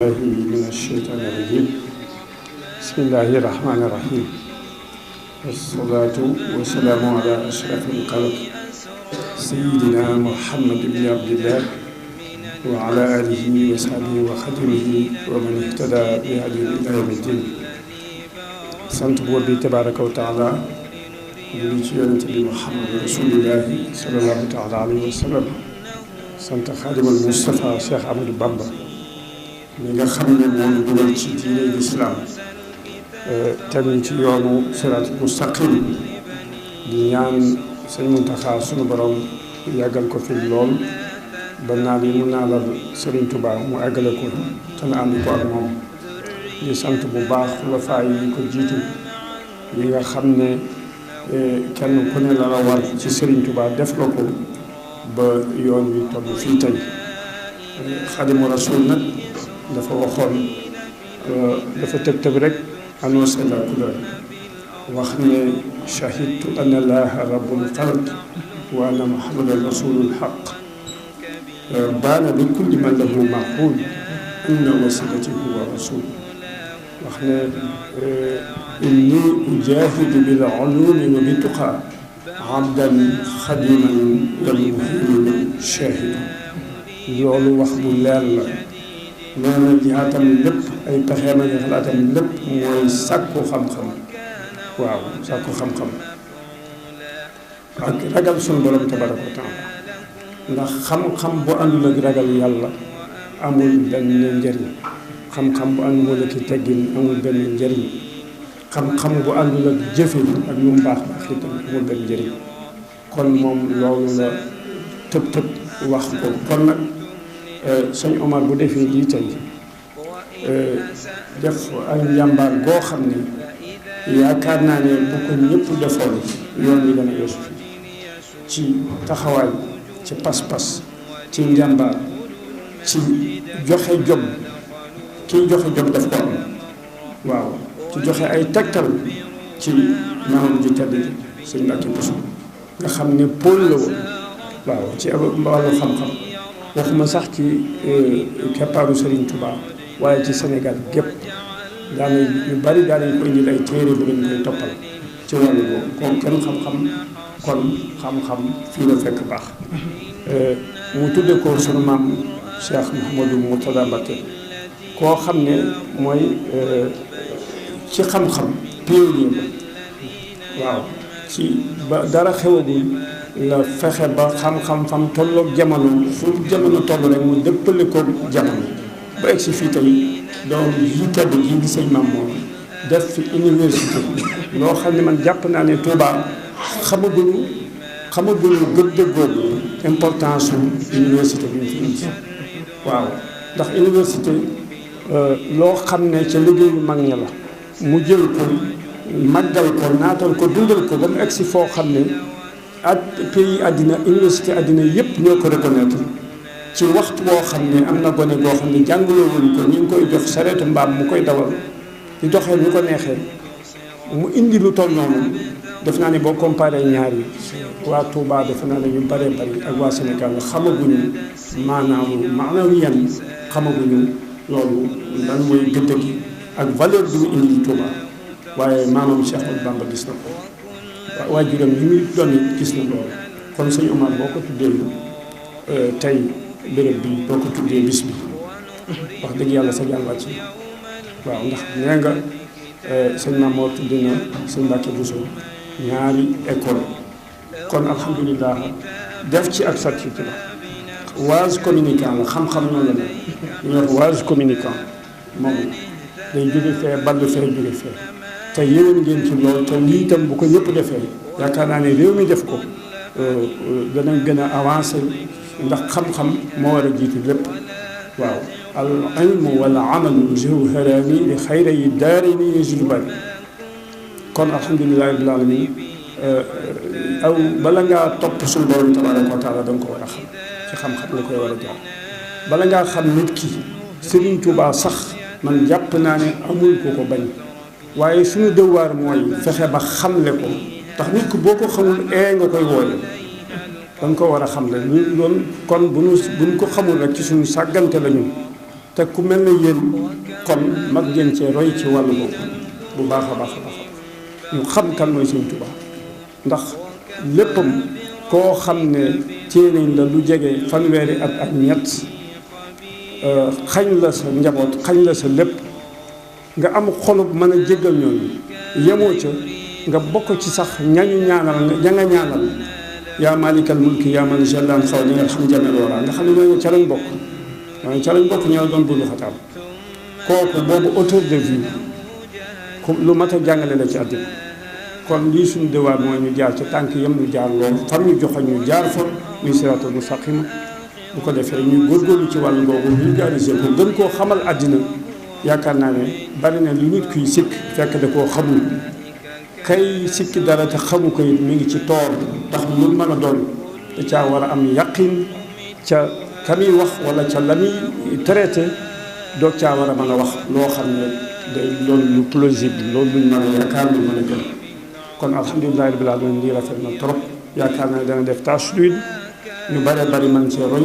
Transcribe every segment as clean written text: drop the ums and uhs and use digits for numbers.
من الشيطان الرجيم بسم الله الرحمن الرحيم والصلاة والسلام على أشرف الخلق سيدنا محمد بن عبد الله وعلى آله وصحبه وخدمه ومن اهتدى بهديه إلى يوم الدين sant buur bi tabaraka wa taala julli ci yonent bi Muhammad rasulullahi sallallahu taala alayhi wa sallam sant xaadimal Mustafa Cheikh Amadou Bamba mi nga xam ne moom dugal ci diine lislaam teg ñu ci yoonu siraat mustaqim di ñaan sëñ Muntaxa sunu borom yàggal ko fi lool ba naal yi mu naalal Sëriñ Tuubaa mu àggale ko te na ànd ko ak moom di sant bu baax xulafaa yi ko jiitu yi nga xam ne kenn ku ne la war ci Sëriñ Tuubaa def la ko ba yoon wi toll fii tey Xaadimu Rasuul nag dafa waxoon dafa tëb rek annoncé la couleur wax ne shahidtu anna allaha rabbul xalq wa anna muhammadan rasulul xaq baana li kulli man lahu maqul anna wasilati huwa rasul wax ne inni ujahidu bil ulumi wa bi tuqa abdan xadiman lal muhimmin shahidu loolu wax bu leer la nee na jihaatam lépp ay pexeem ak xalaatam lépp mooy sàkku xam-xam waaw sàkku xam-xam ak ragal suñu borom tabaraka wa taala ndax xam-xam bu àndul ak ragal yàlla amul benn njëriñ xam-xam bu àndul ak teggin amul benn njëriñ xam-xam bu àndul ak jëfe ak lu mbaax baax itam amul benn njëriñ kon moom loolu la tëb wax ko kon nag sëñ Omar bu defee lii tey def ak njàmbaar goo xam ne yaakaar naa ne bu ko ñëpp defoon yoon wi dana yeesu fi ci taxawaay ci pas-pas ci njàmbaar ci joxe jom kiy joxe jom def ko am waaw ci joxe ay tegtal ci maamam ji tedd sëñ Mbàkke Buso nga xam ne pôle la woon waaw ci wàllu xam-xam waxuma sax ci keppaaru Serigne Touba waaye ci Sénégal gépp daana yu bari daanañ ko indil ay téere bu ngeen koy toppal ci wàllu boobu kon kenn xam-xam fii la fekk baax mu tudde ko sunu maam Cheikh Mouhamadou Mourtada Mbacké koo xam ne mooy ci xam-xam pionnier ba waaw ci ba dara xewagul la fexe ba xam-xam fam tolloog jamono fu jamono toll rek mu dëppale ko jamono ba egg si fii tey doom yi tedd yi di sëñ maam moom def fi université loo xam ne man jàpp naa ne Touba xamaguñu gëdd googu importance su université bi ñu fi indi waaw ndax université loo xam ne ca liggéeyu mag ña la mu jël ko màggal ko naatal ko dundal ko ba mu egg si foo xam ne ak pays àddina université àddina yëpp ñoo ko reconnaître ci waxtu boo xam ne am na gone goo xam ne jàngaloo wuñ ko ñu ngi koy jox sareetu mbaam mu koy dawal di doxee ñu ko neexee mu indi lu toll noonu def naa ne boo comparé ñaar yi waa Touba defe naa ne ñu bëree bëri ak waa Sénégal xamaguñu maanaam yan xamaguñu loolu lan mooy gëdd gi ak valeur bi mu indi Touba waaye maanaam Cheikh Ahmadou Bamba gis na ko waajuram yi muy doon gis na loolu kon sëñ Omar boo ko tuddee tey béréb bi boo ko tuddee bis bi wax dëgg yàlla sa jaan wàcc waaw ndax nee nga sëñ Mamoor tudd na sëñ Mbàkke Buso ñaari école kon alhamdulilah def ci ak certificat la vase communicant la xam-xam noonu la ne ñu wax vase communicant moom day jóge fee ball fee jóge fee te yéwén ngeen ci loolu te lii itam bu ko ñëpp defee yaakaar naa ne réew mi def ko danañ gën a avancé ndax xam-xam moo war a jiitu lépp waaw al ilmu wal amalu jawharani li xayra yi daarini yujlubani kon alhamdulilahi rabbil alamin aw bala ngaa topp suñu borom tabaraka wa taala da nga ko war a xam ci xam-xam la koy war a jaar bala ngaa xam nit ki Serigne Touba sax man jàpp naa ne amul ko ko bañ waaye suñu devoir mooy fexe ba xamle ko ndax nit ko boo ko xamul nga koy wooye da nga ko war a xamle loolu kon bu ñu ko xamul rek ci suñu sàggante la ñun te ku mel ne yéen kon mag ngeen cee roy ci wàllu boobu bu baax a baax a baax ñu xam kan mooy Sëñ Tuubaa ndax léppam koo xam ne téye nañ la lu jege fanweeri at ak ñett xañ la sa njaboot xañ la sa lépp nga am xolub mën a jéggal ñooñu yemoo ca nga bokk ci sax ñañu ñaanal ña nga ñaanal yaa malikal mulki yaa man jallaan xaw ñi nga xam jamel wara nga xam ne ñooñu ca lañ bokk ñooñu ca lañ bokk ñoo doon bundu xataal kooku boobu auteur de vie ku lu mat a jàngale la ci àddina kon lii suñu devoir mooy ñu jaar ci tànk yam ñu jaar loolu far ñu joxoñ ñu jaar fa muy siraatal mustaqima bu ko defee ñu góorgóorlu ci wàllu googu vulgariser ko gën koo xamal àddina yaakaar naa ne bari na lu nit kuy sikk fekk da koo xamul kay sikki dara te xamu ko it mi ngi ci toor ndax lu mën a doon da caa war a am yaqin ca ka muy wax wala ca la muy traité doog caa war a mën a wax loo xam ne day loolu lu plausible loolu luñ mën a yaakaar lu mën a gën kon alhamdulilahi rabbil alamin lii rafet na trop yaakaar naa ne dana def tâche d'huile ñu bare bari man cee roy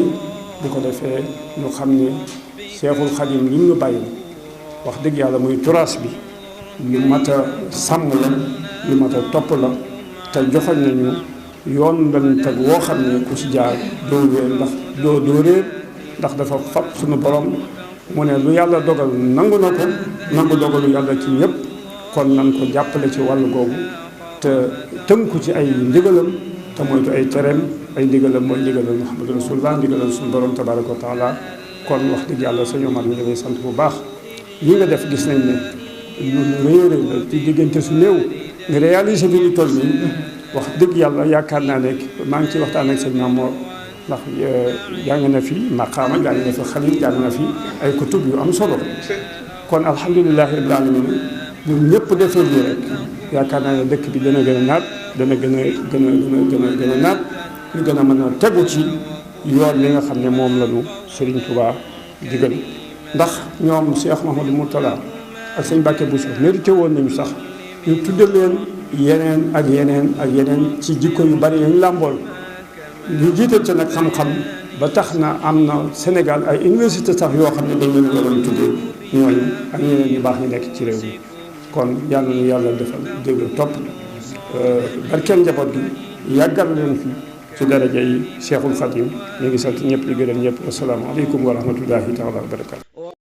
bu ko defee ñu xam ne Seexul Xadim li ñu bàyyi wax dëgg yàlla muy turaas bi lu mat a sàmm la lu mat a topp la te joxoñ nañu yoon lañ teg woo xam ne ku ci jaar doo réer doo réer ndax dafa fab suñu borom mu ne lu yàlla dogal nangu na ko nangu dogalu yàlla ci ñëpp kon nan ko jàppale ci wàllu googu te tënku ci ay ndigalam te moytu ay tereem ay ndigalam mooy ndigalal Muhammadu Rasulullah ndigalal suñu borom tabaraka wa taala kon wax dëgg yàlla sëñ Omar ñu ngi lay sant bu baax lii nga def gis nañ ne lu réere la ci diggante su néew nga réalisé bi lu toll nii wax dëgg yàlla yaakaar naa ne maa ngi ci waxtaan ak sëñ Mamoor ndax jàng na fi maqaama jàng na fi xalil jàng na fi ay kutub yu am solo kon alhamdulilahi rabbil alamin bu ñëpp defee lii rek yaakaar naa ne dëkk bi dana gën a naat dana gën a naat ñu gën a mën a tegu ci yoon li nga xam ne moom la ñu Serigne Touba digal ndax ñoom Cheikh Mouhamadou Mourtala ak sëñ Mbàkke Bousso mérité woon nañu sax ñu tudde leen yeneen ak yeneen ci jikko yu bari yañ làmbool ñu jiital ca nag xam-xam ba tax na am na Sénégal ay université sax yoo xam ne dañ leen waroon tuddee ñooñu ak ñeneen ñu baax ñu nekk ci réew mi kon yàlla na yàlla defal dégg topp barkeel njaboot gi yàggal leen fi ci daraja yi Cheikhul Khadim ñu ngi sant ñëpp di gërëm ñëpp wasalaamaaleykum wa rahmatullahi taala wa barakatu